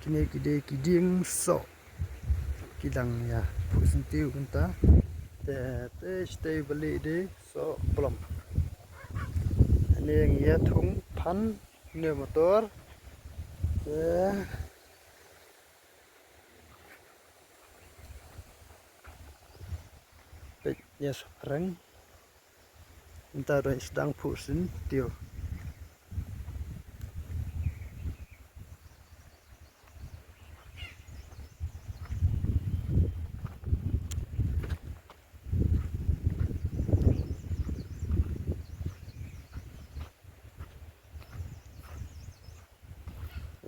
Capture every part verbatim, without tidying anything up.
Kine ki dei ki dieng soh. Ki dang ïa phuh syntiew mynta. Te, te, te ba lieh dei soh blom. Ane ngi ïa thung phan ne motor. Te. Peit ïa soh phareng. Mynta ruh sdang phuh syntiew.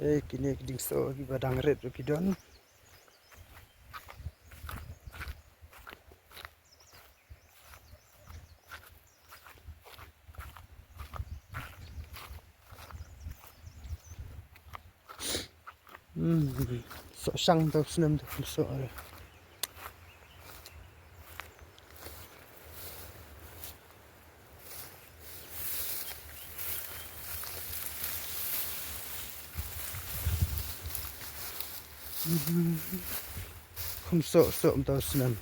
Eh, kine ki dieng soh kiba dang rit ruh ki don. Hmm, soh shang to snem to soh. Khum soh soh mynta u snem.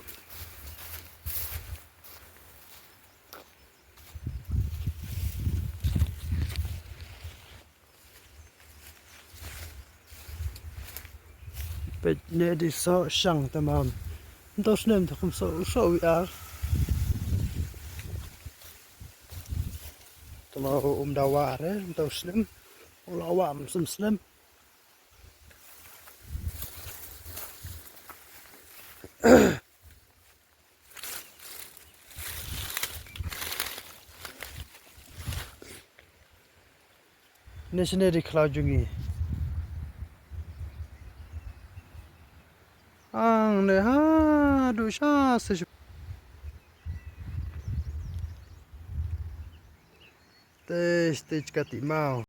Peit ne dei soh shang tamam. Mynta u snem te khum soh soh wi ar. Tama um da wah re, mynta u snem. U la wah mynsiem snem. Ne shane dei khlaw jong ngi. Ang ne ha du sha se shu. Te, te ka ti mau.